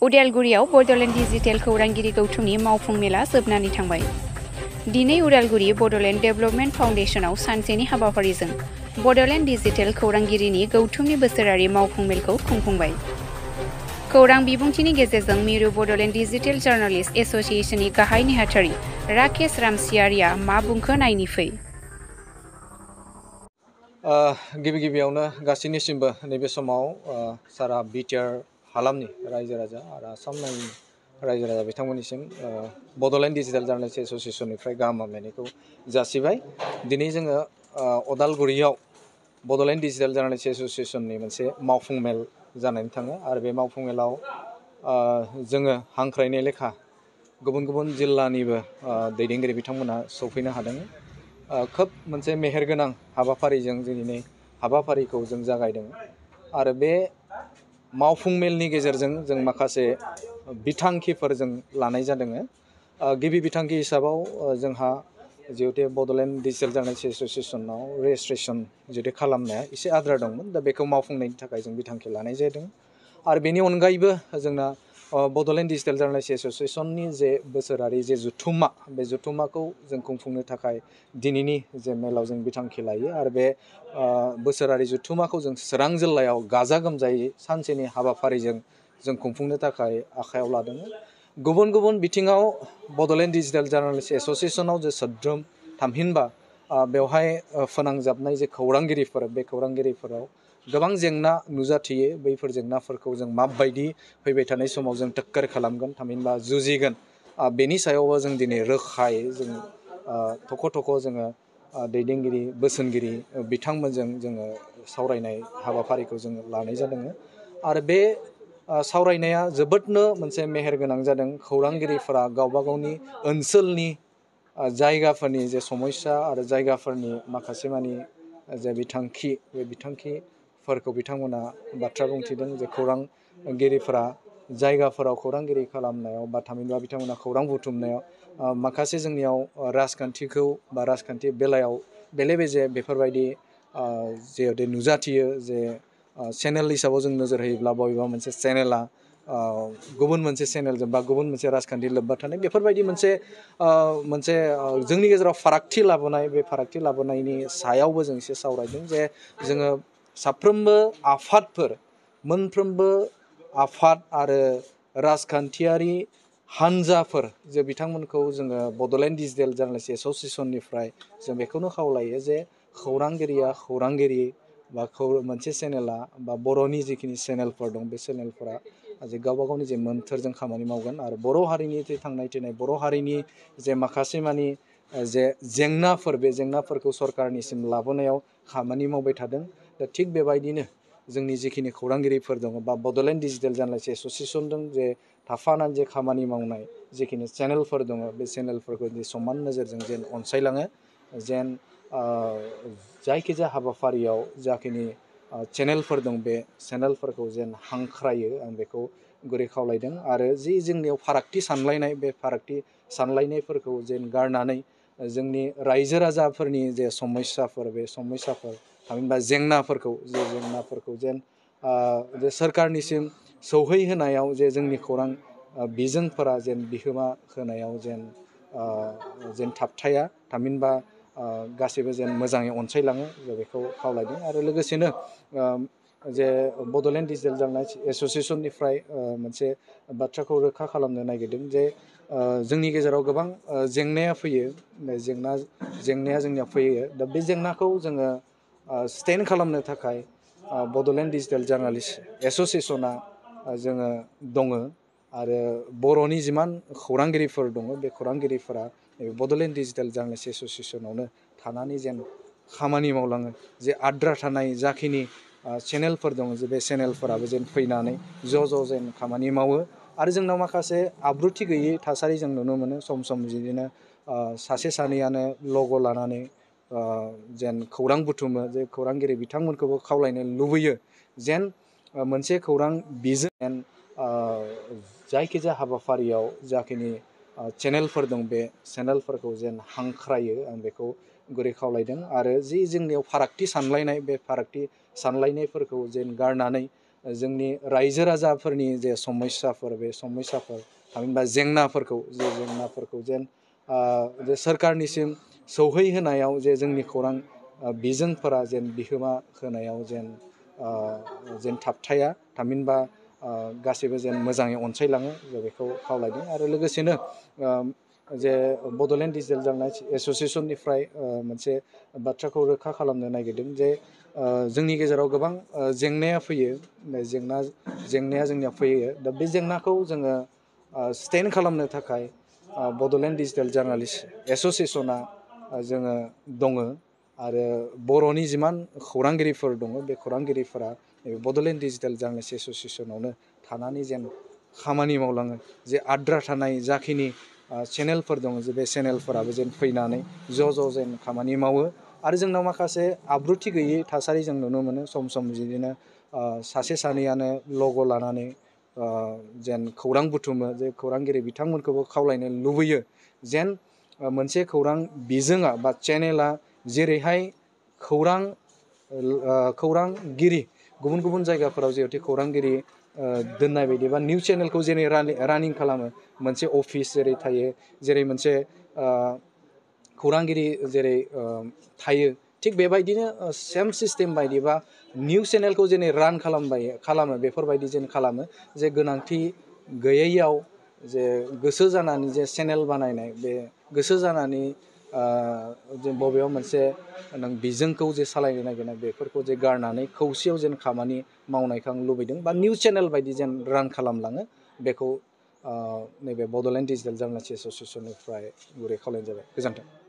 उदालगुरियाव बड'लेण्ड डिजिटेल खौरांगिरि गौथुमनि मावफुं मेला जोबनानै थांबाय। दिनै उदालगुरि बड'लेण्ड डेभेलपमेन्ट फाउन्डेसनाव सानसेनि हाबाफारिजों बड'लेण्ड डिजिटेल खौरांगिरिनि गौथुमनि बोसोरारि मावफुं मेलखौ खुंफुंबाय। खौरां बिबुंथिनि गेजेरजों मिरु बड'लेण्ड डिजिटेल जार्नालिस्ट एस'सिएशननि गाहाय नेहाथारि राकेश रामसियारिया मा बुंखो नायनि फै। गिबियावनो गासैनिसिमबो नैबे समाव सारा बिटिआर हालामनि रायजो राजा आरो आसामनि रायजो राजा बिथांमोननिसिम बड'लेण्ड डिजिटेल जार्नालिस्ट एस'सिएशननिफ्राय गाहाम हामलायनायखौ जासिबाय। दिनै जोङो उदालगुरियाव बड'लेण्ड डिजिटेल जार्नालिस्ट एस'सिएशननि मोनसे मावफुं मेल जानानै थाङो आरो बे मावफुं मेलाव जोङो हांख्रायनाय लेखा गुबुन गुबुन जिल्लानिबो दैदेनगिरि बिथांमोना सौफैनो हादों। खोब मोनसे मेहेरगोनां हाबाफारिजों दिनै हाबाफारिखौ जों जागायदों आरो बे मावफुं मेलनि गेजेरजों जों माखासे बिथांखिफोर जों लानाय जादों। गिबि बिथांखि हिसाबाव जोंहा जिहेतु बड'लेण्ड डिजिटेल जार्नालिस्ट एस'सिएशनाव रेजिस्ट्रेसन जिहेतु खालामनाया एसे आद्रा दंमोन, दा बेखौ मावफुंनायनि थाखाय जों बिथांखि लानाय जादों। आरो बेनि अनगायैबो जोंना बड'लेण्ड डिजिटेल जार्नालिस्ट एस'सिएशननि जे बोसोरारि जे जुथुम्मा, बे जुथुम्माखौ जों खुंफुंनो थाखाय दिनैनि जे मेलाव जों बिथांखि लायो आरो बे बोसोरारि जुथुम्माखौ जों चिरां जिल्लायाव गाजा गोमजायै सानसेनि हाबाफारिजों जों खुंफुंनो थाखाय आखायाव लादों। गुबुन गुबुन बिथिङाव बड'लेण्ड डिजिटेल जार्नालिस्ट एस'सिएशनाव जे सोद्रोम थामहिनबा बेवहाय फोनांजाबनाय जे खौरांगिरिफोर, बे खौरांगिरिफोराव गोबां जेंना नुजाथियो। बैफोर जेंनाफोरखौ जों माबायदि फैबाय थानाय समाव जों टक्कर खालामगोन, थामहिनबा जुजिगोन, बेनि सायावबो जों दिनै रोखायै जों थख' जोङो दैदेनगिरि बोसोनगिरि बिथांमोनजों जोङो सावरायनाय हाबाफारिखौ जों लानाय जादों। आरो बे सावरायनाया जोबोदनो मोनसे मेहेरगोनां जादों। खौरांगिरिफोरा गावबा गावनि ओनसोलनि जायगाफोरनि जे समस्या आरो जायगाफोरनि माखासे मानि जे बिथांखि, बे बिथांखिफोरखौ बिथांमोना बाथ्रा बुंथिदों। जे खौरांगिरिफोरा जायगाफोराव खौरांगिरि खालामनायाव बा थामहिनबा बिथांमोना खौरां बुथुमनायाव माखासे जोंनियाव राजखान्थिखौ बा राजखान्थि बेलायाव बेले बेजे बेफोरबायदि जिहेतु नुजाथियो। जे चेनेल हिसाबाव जों नोजोर होयोब्ला बबेबा मोनसे चेनेला गुबुन मोनसे चेनेलजों बा गुबुन मोनसे राजखान्थि लोब्बा थानाय, बेफोरबायदि मोनसे जोंनि गेजेराव फारागथि लाबोनाय, बे फारागथि लाबोनायनि सायावबो जों एसे सावरायदों। जे जोङो साफ्रोमबो आफादफोर, मोनफ्रोमबो आफाद आरो राजखान्थियारि हान्जाफोर जे बिथांमोनखौ जोङो बड'लेण्ड डिजिटेल जार्नालिस्ट एस'सिएशननिफ्राय जों बेखौनो खावलायो जे खौरांगिरिया खौरांगिरि बा मोनसे चेनेला बा बर'नि जिखिनि चेनेलफोर दं, बे चेनेलफोरा जे गावबा गावनि जे मोन्थोरजों खामानि मावगोन आरो बर' हारिनि जे थांनाय थैनाय, बर' हारिनि जे माखासे मानि जे जेंनाफोर, बे जेंनाफोरखौ सरकारनिसिम लाबोनायाव खामानि मावबाय थादों। दा थिग बेबायदिनो जोंनि जिखिनि खौरांगिरिफोर दङ बा बड'लेण्ड डिजिटेल जार्नालिस्ट एस'सिएशनजों जे थाफानानै जे खामानि मावनाय जिखिनि चेनेलफोर दङ, बे चेनेलफोरखौ समान नोजोरजों जेन अनसायलाङो, जेन जायखिजाया हाबाफारियाव जाखिनि चेनेलफोर दं, बे चेनेलफोरखौ जेन हांख्रायो, आं बेखौ गुरै खावलायदों। आरो जि जोंनियाव फारागथि सानलायनाय, बे फारागथि सानलायनायफोरखौ जेन गारनानै जोंनि रायजो राजाफोरनि जे समस्याफोर, बे समस्याफोर थामहिनबा जेंनाफोरखौ जेन जे सोरखारनिसिम सौहैहोनायाव जे जोंनि खौरां बिजोंफोरा जेन बिहोमा होनायाव जेन थाबथाया, थामहिनबा गासैबो जेन मोजाङै अनसायलाङो, जों बेखौ खावलायदों। आरो लोगोसेनो जे बड'लेण्ड डिजिटेल जार्नालिस्ट एस'सिएशननिफ्राय मोनसे बाथ्राखौ रोखा खालामनो नागिरदों। जे जोंनि गेजेराव गोबां जेंनाया फैयो, जेंनाया जोंनियाव फैयो। दा बे जेंनाखौ जोङो स्टेन्ड खालामनो थाखाय बड'लेण्ड डिजिटेल जार्नालिस्ट एस'सिएशना जोङो दङ। आरो बर'नि जिमान खौरांगिरिफोर दङ, बे खौरांगिरिफोरा बड'लेण्ड डिजिटेल जार्नालिस्ट एस'सिएशनावनो थानानै जेन खामानि मावलाङो। जे आद्रा थानाय जाखिनि चेनेलफोर दङ, जे बे चेनेलफोराबो जेन फैनानै ज' जेन खामानि मावो। आरो जोंनाव माखासे आब्रुथि गैयै थासारि जों नुनो मोनो। सम बिदिनो सासे सानैयानो लग' लानानै जेन खौरां बुथुमो। जे खौरांगिरि बिथांमोनखौबो खावलायनो लुबैयो जेन मोनसे खौरां बिजों जायखिजाया हाबाफारियाव जाखिनि चेनेलफोर दं, बे चेनेलफोरखौ जेन हांख्रायो, आं बेखौ गुरै खावलायदों। आरो जि जोंनियाव फारागथि सानलायनाय, बे फारागथि सानलायनायफोरखौ जेन गारनानै जोंनि रायजो राजाफोरनि जे समस्याफोर बे समस्याफोर थामहिनबा जेंनाफोरखौ जेन जे सोरखारनिसिम सौहैहोनायाव जे जोंनि खौरां बिजोंफोरा जेन बिहोमा होनायाव जेन थाबथाया थामहिनबा गासैबो जेन मोजाङै अनसायलाङो जों बेखौ खावलायदों आरो लोगोसेनो जे बड'लेण्ड डिजिटेल जार्नालिस्ट एस'सियेसननिफ्राय मोनसे बाथ्राखौ रोखा खालामनो नागिरदों जे जोंनि गेजेराव गोबां जेंनाया फैयो जेंनाया जोंनियाव फैयो दा बे जेंनाखौ जोङो स्टेन्ड खालामनो थाखाय बड'लेण्ड डिजिटेल जार्नालिस्ट एस'सियेसना जोङो दङ आरो बर'नि जिमान खौरांगिरिफोर दङ बे खौरांगिरिफोरा बड'लेण्ड डिजिटेल जार्नालिस्ट एस'सियेसनावनो थानानै जेन खामानि मावलाङो जे आद्रा थानाय जाखिनि चेनेलफोर दङ जे बे चेनेलफोराबो जेन फैनानै ज' जेन खामानि मावो आरो जोंनाव माखासे आब्रुथि गैयै थासारि जों नुनो मोनो सम सम बिदिनो सासे सानैयानो लग' लानानै जेन खौरां बुथुमो जे खौरांगिरि बिथांमोनखौबो खावलायनो लुबैयो जेन मोनसे खौरां बिजोङा बा चेनेला जेरैहाय खौरांगिरि गुबुन गुबुन जायगाफोराव जिहेथु खौरांगिरि दोननाय बायदि बा निउस चेनेलखौ जेरै रानिं खालामो मोनसे अफिस जेरै थायो जेरै मोनसे खौरांगिरि जेरै थायो थिग बेबायदिनो सेम सिस्टेम बायदिबा निउस चेनेलखौ जेनै रान खालामो बेफोरबायदि जेन खालामो जे गोनांथि गैयैयाव जे गोसो जानानै जे चेनेल बानायनाय बे गोसो जानानै जे बबेयाव मोनसे नों बिजोंखौ जे सालायनो नागिरनाय बेफोरखौ जे गारनानै खौसेयाव जेन खामानि मावनायखौ आं लुबैदों बा निउस चेनेल बायदि जेन रान खालामलाङो बेखौ नैबे बड'लेण्ड डिजिटेल जार्नालिस्ट एस'सियेसननिफ्राय गुरै खावलायनाय जाबाय गोजोन्थों।